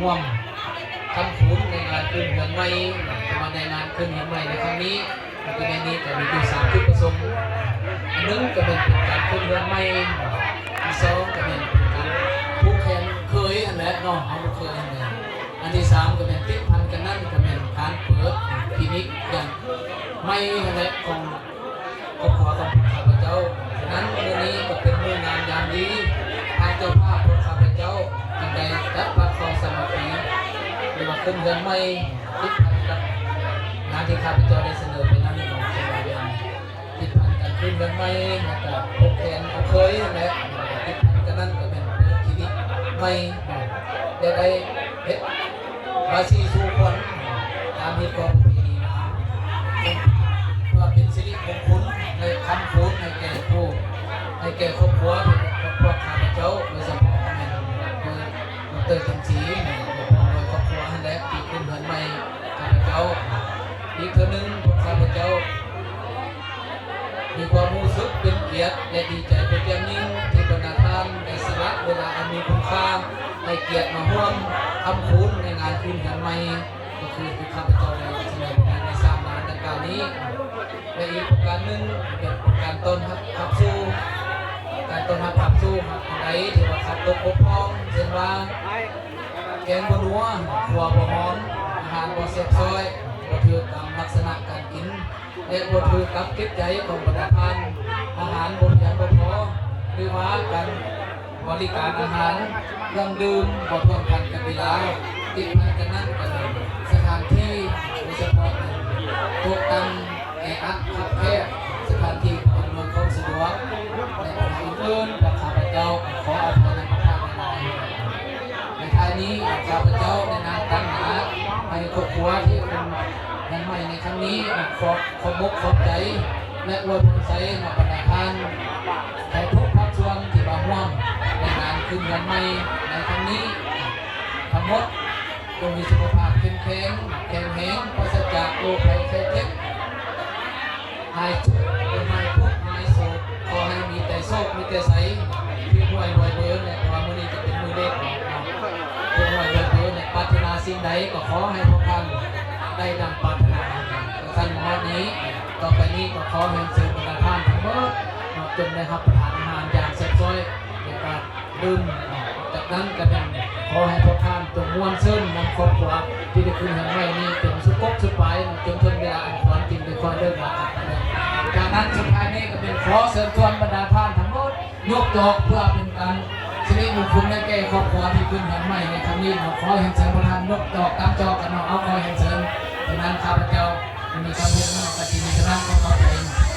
ຮ່ວມຄ້ຳຄູນໃນງານຂຶ້ນເຮືອນໃໝ່. ແຕ່ວ່າໃນງານຂຶ້ນເຮືອນໃໝ່ໃນຄັ້ງນີ້ ກໍແມ່ນນີ້ກໍມີຢູ່ສາມຈຸດປະສົງ. ອັນໜຶ່ງກໍແມ່ນເປັນການຂຶ້ນເຮືອນໃໝ່, ອັນທີສອງກໍແມ່ນເປັນການຜູກແຂນເຂີຍຫັ້ນແຫຼະເນາະ, ເຮົາບໍ່ເຄີຍຫັ້ນແຫຼະ. ອັນທີສາມກໍແມ່ນຕິດພັນກັນນັ້ນ ກໍແມ່ນການເປີດຄລີນິກຢ່າງໃໝ່ຫັ້ນແຫຼະ ຂອງ ຄອບຄົວຂອງພວກຂ້າພະເຈົ້າ. ສະນັ້ນ ມື້ນີ້ກໍເປັນມື້ງາມຍາມດີ, ທາງເຈົ້າພາບພວກຂ້າພະເຈົ້າຈຶ່ງໄດ້ຈັດປະຄອງສາມັກຄີ ຫຼືວ່າຂຶ້ນເຮືອນໃໝ່ ຕິດພັນກັບງານທີ່ຂ້າພະເຈົ້າໄດ້ສະເໜີໄປນັ້ນ ເປັນຫຼາຍຢ່າງ ຕິດພັນກັນຂຶ້ນເຮືອນໃໝ່ ແລ້ວກໍຜູກແຂນເຂີຍຫັ້ນແຫຼະ, ແລ້ວກໍຕິດພັນກັນນັ້ນກໍແມ່ນເປີດຄລີນິກໃໝ່ ແລະ ໄດ້ເຮັດ ພາສີສູ່ຂວັນຕາມຮີດຄອງປະເພນີລາວ ເພື່ອເປັນສິລິມົງຄຸນ ແລະ ຄ້ຳຄູນໃຫ້ແກ່ຜູ້ ໃຫ້ແກ່ຄອບຄົວ ພວກຂ້າພະເຈົ້າ ໂດຍສະເພາະແມ່ນ ດອກເຕີ ຈຳສີ ແລະ ຄອບຄົວຫັ້ນແຫຼະ ທີ່ຂຶ້ນເຮືອນໃໝ່ຂ້າພະເຈົ້າ. ອີກເທື່ອໜຶ່ງ ພວກຂ້າພະເຈົ້າ ມີຄວາມຮູ້ສຶກເປັນກຽດ ແລະ ດີໃຈເປັນຢ່າງຍິ່ງ ທີ່ບັນດາທ່ານໄດ້ສະຫຼະເວລາອັນມີຄຸນຄ່າ ໃຫ້ກຽດມາຮ່ວມຄ້ຳຄູນໃນງານຄືນເຮືອນໃໝ່ ກໍຄືທີ່ຂ້າພະເຈົ້າໄດ້ສະເໜີໄປໃນສາມງານດັ່ງກ່າວນີ້. ແລະ ອີກປະການໜຶ່ງ ເປັນການຕ້ອນຮັບຂັບສູ່ ການຕ້ອນຮັບຂັບສູ່ຫາກອັນໃດທີ່ວ່າຂາດຕົກບົກຜ່ອງ ເຊັ່ນວ່າ ແກງບໍ່ນົວ, ຄົວບໍ່ຫອມ, ອາຫານບໍ່ແຊບຊ້ອຍ, ບໍ່ຖືກກັບລັກສະນະການກິນ ແລະ ບໍ່ຖືກກັບຈິດໃຈຂອງບັນດາທ່ານ, ອາຫານບໍ່ພຽງບໍ່ພໍ ຫຼືວ່າການບໍລິການອາຫານ, ເຄື່ອງດື່ມບໍ່ທ່ວງທັນກັບເວລາ, ຕິດພັນກັນນັ້ນກໍແມ່ນສະຖານທີ່ ໂດຍສະເພາະໂຕະະຕັ້ງ ແອອັດຄັບແຄບ, ສະຖານທີ່ບໍ່ອຳນວຍຄວາມສະດວກ ແລະ ບັນຫາອື່ນໆ ພວກຂ້າພະເຈົ້າກໍຂໍອະໄພນຳພວກທ່ານຫຼາຍໆ. ໃນທ້າຍນີ້ ຂ້າພະເຈົ້າໃນນາມຕັ້ງໜ້າໃຫ້ຄອບຄົວທີ່ເປັນງານໃໝ່ໃນຄັ້ງນີ້ ຂໍຂອບອົກຂອບໃຈ ແລະ ອວຍພອນໄຊນຳບັນດາທ່ານ ໃຫ້ທຸກພາກສ່ວນທີ່ມາຮ່ວມໃນງານຂຶ້ນເຮືອນໃໝ່ໃນຄັ້ງນີ້ທັງໝົດ ຈົ່ງມີສຸຂະພາບເຂັ້ມແຂງ ແຂງແຮງ ປາສະຈາກໂລກໄພໄຂ້ເຈັບ ຫາຍທຸກ ຫາຍທຸກ ຫາຍໂສກ. ຂໍໃຫ້ມີແຕ່ໂຊກ ມີແຕ່ໄຊ ຖືກຫວຍລວຍເບີ ແລະ ເພາະວ່າມື້ນີ້ຈະເປັນມື້ເລກອອກເນາະ ຖືກຫວຍລວຍເບີ ແລະ ປາດຖະໜາສິ່ງໃດກໍຂໍໃຫ້ພວກທ່ານໄດ້ດັ່ງປາດຖະໜາ. ກະທັນມາຮອດນີ້ ຕໍ່ໄປນີ້ກໍຂໍຮຽນເຊີນບັນດາທ່ານທັງໝົດເນາະ ຈົ່ງໄດ້ຮັບປະທານອາຫານຢ່າງແຊບຊ້ອຍ ແລະ ກະ ດື່ມ. ຈາກນັ້ນກໍແມ່ນຂໍໃຫ້ພວກທ່ານຈົ່ງມ່ວນຊື່ນນຳຄອບຄົວທີ່ໄດ້ຂຶ້ນເຮືອນໃໝ່ນີ້ ຈົນສຸດກົກສຸດປາຍ ຈົນເຖິງເວລາອັນຄວນຈຶ່ງໄດ້ຄ່ອຍເລີກລາກັນໄປ. ຈາກນັ້ນສຸດທ້າຍນີ້ກໍແມ່ນຂໍເຊີນຊວນບັນດາທ່ານທັງໝົດ ຍົກຈອກເພື່ອເປັນການສິລິມຸງຄຸນໃຫ້ແກ່ຄອບຄົວທີ່ຂຶ້ນເຮືອນໃໝ່ໃນຄັ້ງນີ້ເນາະ. ຂໍຮຽນເຊີນພວກທ່ານຍົກຈອກຕາມຈອກກັນເນາະ. ເອົາ ຂໍຮຽນເຊີນ. ສະນັ້ນຂ້າພະເຈົ້າມີຄຳເຫັນນັ້ນກໍຊິມີສະນັ້ນ ຂໍຂອບໃຈ.